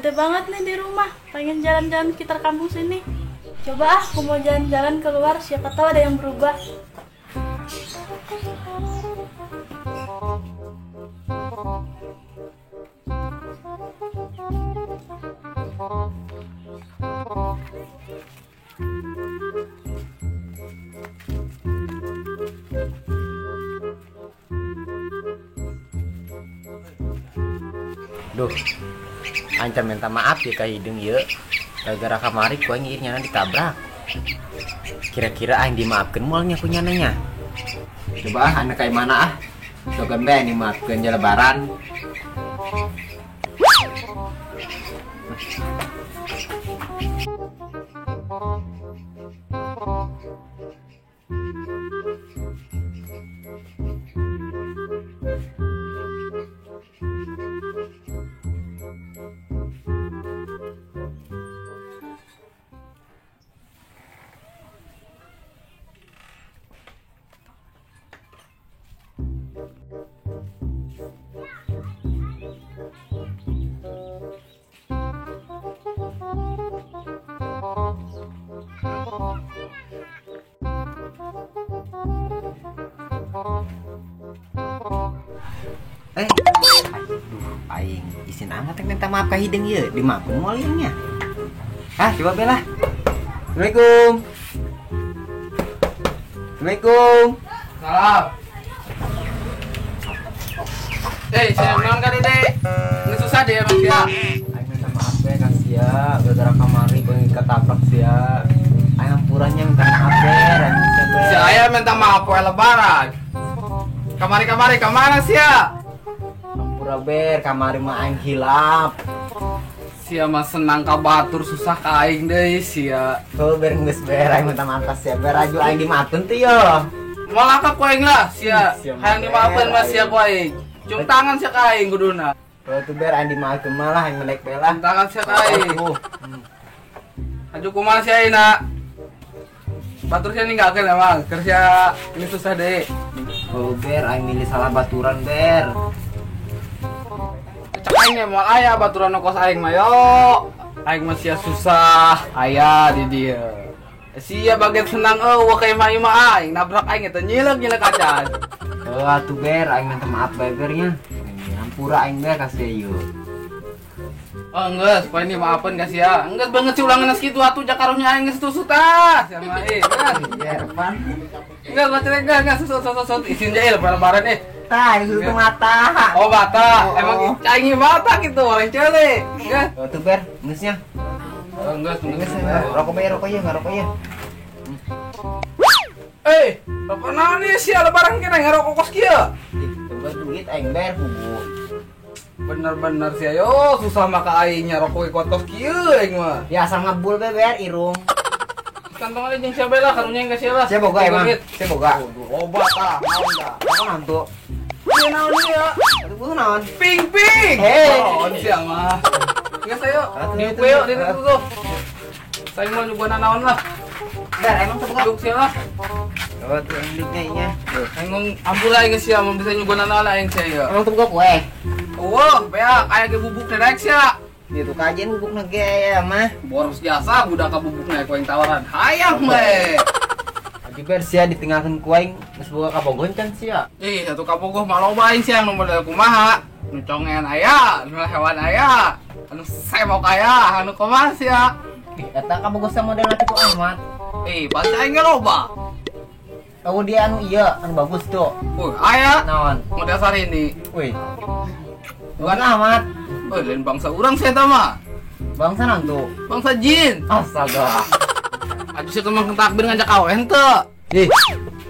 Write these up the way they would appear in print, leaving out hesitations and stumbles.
Bete banget nih di rumah, pengen jalan-jalan sekitar kampung sini. Coba ah, aku mau jalan-jalan keluar, siapa tahu ada yang berubah. Duh, ancam minta maaf ya ka hidung ya. Gara-gara kamari ku aing nyana ditabrak. Kira-kira aing dimaafkeun moal nya ku nyananya. Coba ah anak kayak mana ah. Sogan bae dimaafkeun nya lebaran. Aduh, aing izin amat yang minta maaf ka hidung ieu, dimaafkeun moal ieu nya. Ah, coba bela. Assalamualaikum. Assalamualaikum. Salam. Saya naon ka Dede? Geus susah deh emang sia. Aing minta maaf we ka sia, gara-gara kamari gua ketabrak sia. Aing hampuranya minta maaf we, Si aya minta maaf poe lebaran. Kamari-kamari ka mana sia? Hampura ber, kamari mah aing hilap. Sia mah senang ka batur susah ka aing deui sia. Heuh ber geus ber aing minta maaf ka sia, ber aju aing dimaafkeun teh yo. Moal ka ku aing lah sia. Hayang dimaafkeun mah sia ku aing. Cium tangan sia ka aing kuduna. Heuh tuh ber aing dimaafkeun mah lah aing melek be lah. Cium tangan sia ka aing. Aju kumaha sia ayeuna? Batur sia ninggalkeun emang, keur sia ini susah deui. Oh ber aing milih salah baturan ber. Aing moal aya baturan kos aing mah yo. Aing mah sia susah aya di dieu. Sia bagian senang eueuh ka imah-imah aing nabrak aing eta nyileuk-nyileuk acan. Heuh atuh ber aing minta maaf bae ber nya. Hampura aing ber ka sia ieu. Oh geus, poe ini maafeun ka sia. Geus banget si ulangan geus kitu atuh jakarunya aing geus tusut tah. Sia mah euy. Geus pan. Geus baca geus susut izin jail lebaran eh. Tah, itu mata. Oh, mata. Emang aing mata gitu, orang cele. Geus. Oh, tuh ber, geus nya. Oh, geus, geus. Rokok bae, rokok ieu, ngarokok ieu. Rokok naon ieu sia lebaran kena ngarokok kos kieu? Ih, coba duit aing ber kubu. Bener-bener sia yo, susah mah ka aing nya rokok kuat kos kieu aing mah. Ya asal ngebul bae ber irung. Kantong aja jeung sia bae lah, karunya ka sia lah. Sia boga emang. Sia boga. Loba tah, naon dah. Apa nantu? Ieu naon ieu? Atuh butuh naon? Ping-ping. Hei, naon sia mah. Geus ayo, diuk we yuk, diuk tuh. Saya mau nyuguhan naon lah. Ber, emang teu boga. Diuk sia lah. Oh, tuh endingnya nya. Aing ampura aing sia mun bisa nyuguhan naon aing sia ieu. Emang teu boga kue. Eueuh, beak aya ge bubuk daek sia. Itu kajian bubuk nege ya mah. Boros jasa budak ka bubukna ku aing tawaran. Hayang we. Aju ber sia ditinggalkeun ku aing geus boga kabogoh can sia. Ih, satu kabogoh mah loba aing sia nu model kumaha. Nu congen aya, nu hewan aya, anu semok aya, anu kumaha sia. Ih, eta kabogoh sa model kitu amat. Ih, pasti aing ge loba. Oh, dia anu ieu, anu bagus tuh. Wih, aya. Naon? Model Sarini. Wih. Bukan amat. Oh, lain bangsa urang sia eta mah. Bangsa naon tuh? Bangsa jin. Astaga. Aduh sia mah takbir ngajak awe henteu. Ih,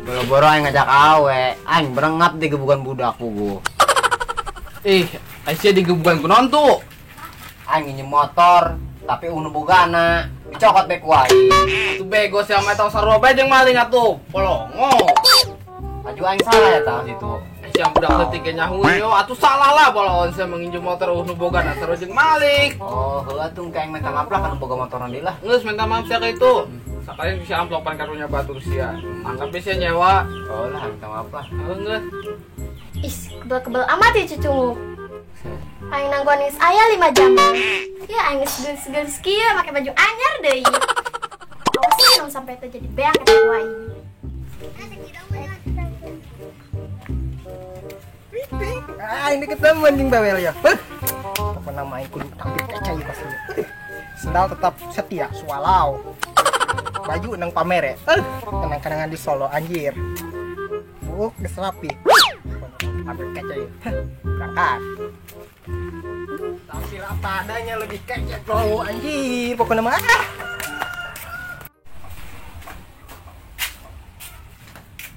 boro-boro aing ngajak awe, aing berengap di gebukan budak pugu. Ih, sia digebukan ku naon tuh? Aing nginjem motor, tapi unu bogana, dicokot be ku aing. Atuh bego sia mah eta sarua bae jeung maling atuh, polongo. Aju aing salah eta situ. Sia budak leutik ge nyahueun yo, atuh salah lah balaon sia menginjem motor unu bogana sarua jeung maling. Oh, heuh atuh engke aing minta maaf lah kana boga motorna deui lah. Geus minta maaf sia ka itu. Sakalian bisa amplopan karunya batur sia. Anggap sia nyewa. Oh lah, minta maaf lah. Heuh geus. Ih, kebel-kebel amat ya cucumu. Aing nangguan geus aya 5 jam. Ya aing geus geus-geus kieu make baju anyar deui. Awas ya nong sampai teu jadi beak eta ku aing. Ah, ini ketemu anjing bawel ya. Pokoknya nama aing kudu tampil kaca ya pasti. Sendal tetap setia, swallow. Baju nang pamer ya. Kenang-kenangan di Solo anjir. Geus rapi. Tampil kaca ya. Berangkat. Tampil apa adanya lebih kece bro anjir. Pokoknya mah.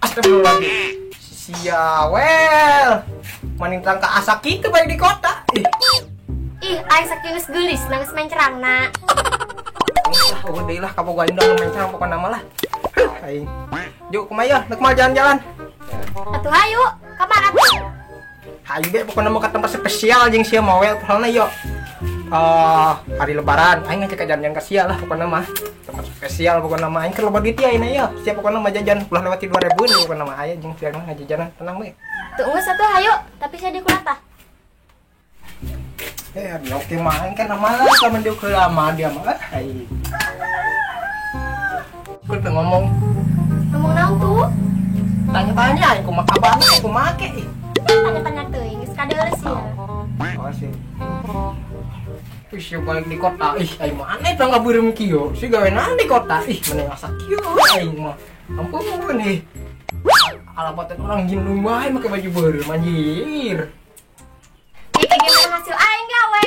Astagfirullahaladzim. Sia wel. Manintang ka asak kitu bae di kota. Ih, aing sakieu geus geulis nangis mencerangna. Lah, eueuh deui lah kabogoh aing udah mencerang pokona mah lah. Aing. Yuk kumaha nek mau jalan-jalan. Atuh hayu, ka mana tuh? Hayu be pokona mah ka tempat spesial jeung sia mah wel soalna yo. Hari lebaran aing ngajak jalan-jalan ka sia lah pokona mah. Tempat spesial pokona mah aing keur loba duit ayeuna yo. Sia pokona mah jajan ulah lewati 2000 pokona mah aya jeung sia mah ngajajanan tenang we. Tuh geus atuh hayu, tapi sia di kulata. Oke mah aing kan malah sama dia ke lama dia mah. Aing. Kudu ngomong. Ngomong naon tuh? Tanya-tanya aing kumaha kabarna aing kumaha ke. Tanya-tanya teuing geus kadeuleuh sia. Oh sih. Wih, sieu balik di kota. Ih, aing mah aneh tah ngabeureum kieu. Si gawe naon di kota? Ih, mending asak kieu aing mah. Ampun ih. Alapatan orang jin wae make baju beureum anjir. Ih, gimana hasil aing gawe?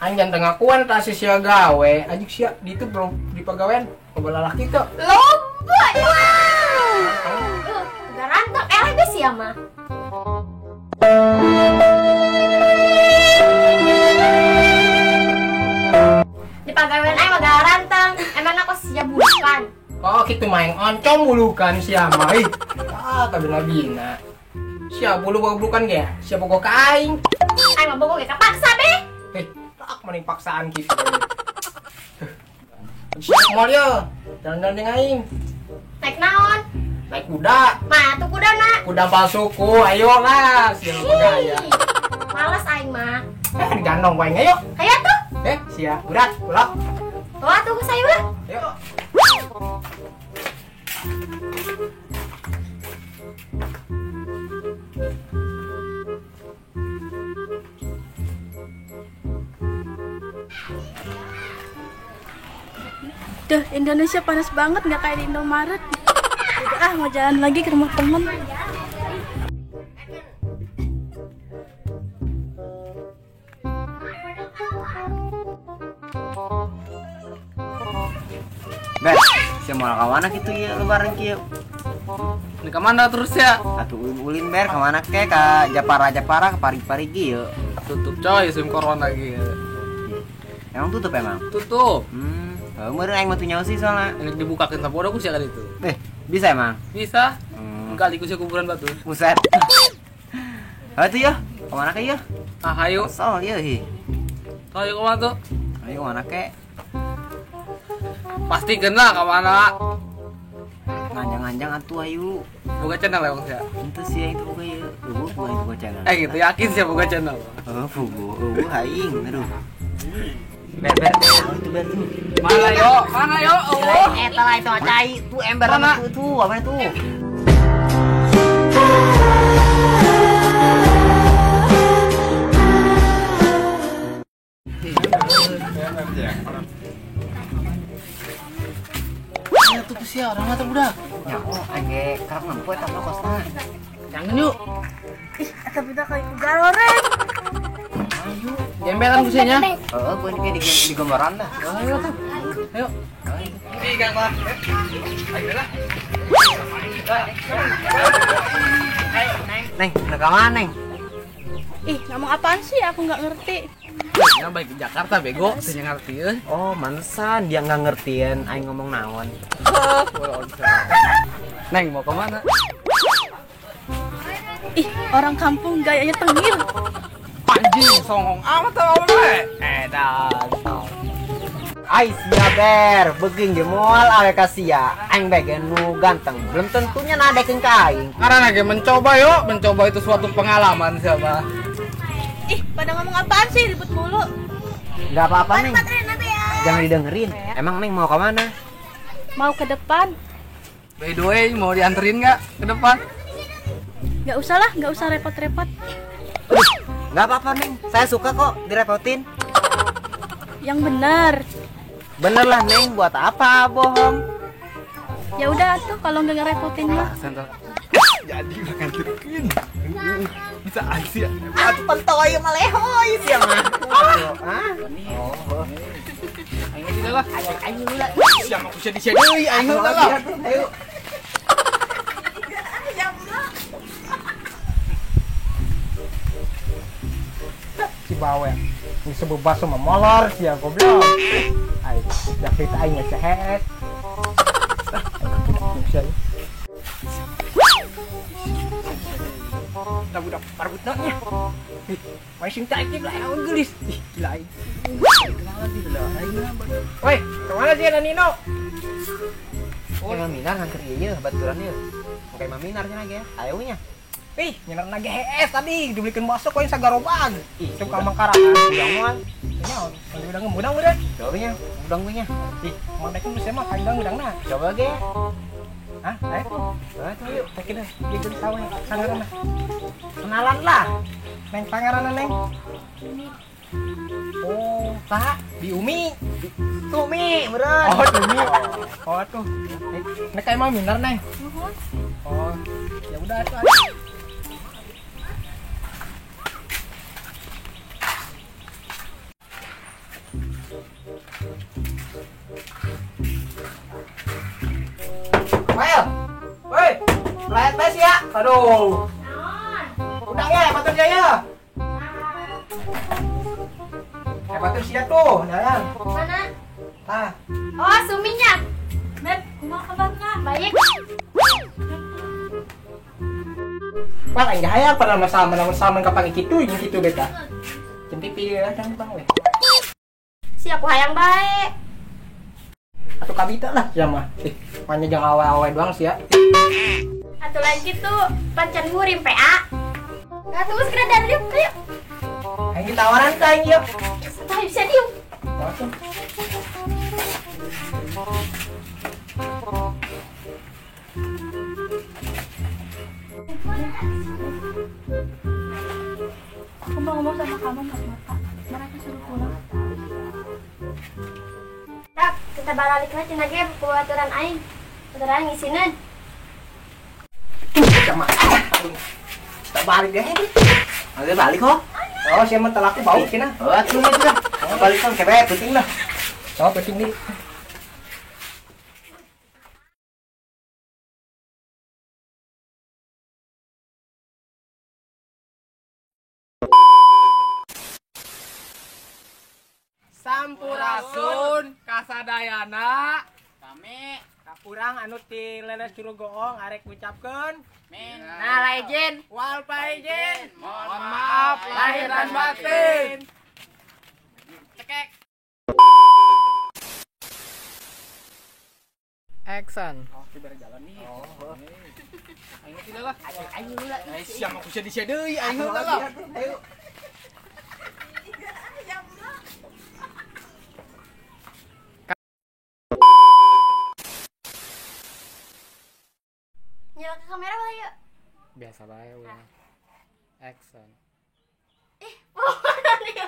Aing jangan ngakuan tah si sia gawe. Anjing sia di itu bro di pagawean loba lalaki teu. Loba. Garanteng eleh geus sia mah. Di pagawean aing mah garanteng. Emang aku sia bulukan. Oh kitu mah yang oncom bulukan sia mah. Ih, ah kabina-bina. Sia bulu boga bulukan ge? Sia boga ka aing. Aing mah boga ge kapaksa be. Tak mending paksaan gitu. Siap moal yo. Jalan-jalan jeung aing. Naik naon? Naik kuda. Mah tuh kuda na. Kuda palsuku, ayo lah, sia gaya. Males aing mah. Digandong wae ayo. Hayo tuh. Sia, berat, ulah. Tuh atuh geus ayo lah. Ayo. Duh, Indonesia panas banget nggak kayak di Indomaret. Udah ah, mau jalan lagi ke rumah temen. Ber, sia moal ka mana kitu ieu lebaran kieu? Ini ka mana terus ya? Atuh ulin ber ka mana ke ka Japara-Japara ka Pari-Pari kieu. Tutup coy, sim corona kieu. Emang tutup emang? Tutup. Meureun aing mah teu nyaho sih soalna. Ini dibukakeun sapodo ku sia kali itu. Bisa emang? Bisa. Kali ku sia kuburan batu. Buset. Atuh ya, ka mana ke ieu? Ah, hayu. Kesel ieu hi. Hayu ka mana tuh? Hayu ka mana ke? Pasti kena ka mana? Nganjang-nganjang atuh hayu. Buka channel emang sia. Henteu sia itu buka ieu. Eueuh buka buka channel. Gitu yakin sia buka channel. Heuh, fugu, eueuh aing aduh. Ber, itu ber tuh. Mana yo? Mana yo? Oh. Eta lah itu cai, tuh ember apa tuh? Apa tuh? Ya tuh sia orang mah budak. Ya, oh, aing ge karep nempo eta mah kosna. Jangan yuk. Ih, eta budak kayak garoreng. Ayo, gembelan kusinya. Heeh, gua ini di gambaran dah. Ayo tuh. Ayo. Ini Kang lah. Ayo lah. Neng, udah ka mana, Neng? Ih, ngomong apaan sih? Aku nggak ngerti. Ya baik di Jakarta bego, teu ngerti euy. Oh, mantesan dia nggak ngertiin aing ngomong naon. Neng mau kemana? Ih, orang kampung gayanya tengil. Anjing, songong amat tau we. Edan. Ai sia ber, beuging ge moal awe ka sia. Aing bae nu ganteng, belum tentunya nadekeun ka aing. Karena ge mencoba yuk, mencoba itu suatu pengalaman siapa. Ih, pada ngomong apaan sih ribut mulu? Gak apa-apa, Neng. Jangan didengerin. Emang Neng mau kemana? Mau ke depan. By the way, mau dianterin nggak ke depan? Gak usah lah, gak usah repot-repot. Gak apa-apa, Neng. Saya suka kok direpotin. Yang benar. Bener lah, Neng. Buat apa bohong? Ya udah tuh kalau nggak ngerepotin mah. Jadi nganterin. Bisa aja. Pentoy malehoy sih mah. Oh. Ayo tidak lah. Ayo lah. Siapa aku jadi deui ayo lah. Ayo. Si bawel. Disebut baso mah molor sia goblok. Ayo, dak kita aing sehat. Kita budak parbutna nya. Ih, masih tak ikut lah awan gelis. Ih, gila aing. Woi, kemana sih Nino? Oh, Maminar nganter ieu baturan ieu. Make Maminar cenah ge. Ayo nya. Ih, nyenar nage hees tadi dibelikan bakso koin sagarobag. Ih, suka mangkarahan. Udang moal. Nya, udang udang udah. Coba nya, udang nya. Ih, mau dek nu mah kain udang na. Coba ge. Hah? Ayo. Ayo yuk, tekin deh. Gitu di sawah sangaran. Kenalan lah. Neng pangaran Neng. Oh, saha? Di Umi. Tumi, meureun. Oh, Tumi. Oh, tuh. Nek kayak mah minar, Neng. Oh, ya udah tuh. Well, woi, layat tes ya. Aduh. Udang ya, batur jaya. Batur sia tuh, jalan. Mana? Tah. Oh, suminya. Beb, kumaha kabarna? Baik. Wah, aing hayang pada sama kapan kitu jeung kitu beta. Jeung TV lah kan bang we. Si aku hayang bae. Atau kabita lah sia mah. Ih, manya jeung awe-awe doang sia. Atuh lain kitu, pacan murim PA. Nah, tunggu segera dan yuk, yuk. Aing ditawaran ka aing yuk. Tah bisa diuk. Aku mau ngomong sama kamu empat mata. Mereka suruh pulang. Tak, kita balik lah cenah ge buku aturan aing. Aturan aing ngisineun. Sama. Kita balik deh. Ayo balik kok. Oh, siapa telaku bau cenah. Oh, atuh mah lah. Balik kan kebe penting lah. Oh, penting nih. Sampurasun kasadayana kami kakurang anu ti leles Curugoong arek ngucapkeun minal aijin wal faizin, mohon maaf lahir dan batin. Cekek. Action. Oh, kita jalan nih. Oh. Ayo tidak lah. Ayo lah. Siapa aku jadi sia deui ayo lah. Ayo. Nyala ke kamera boleh yuk? Biasa bae ulah. Action. Ih, pohon ya.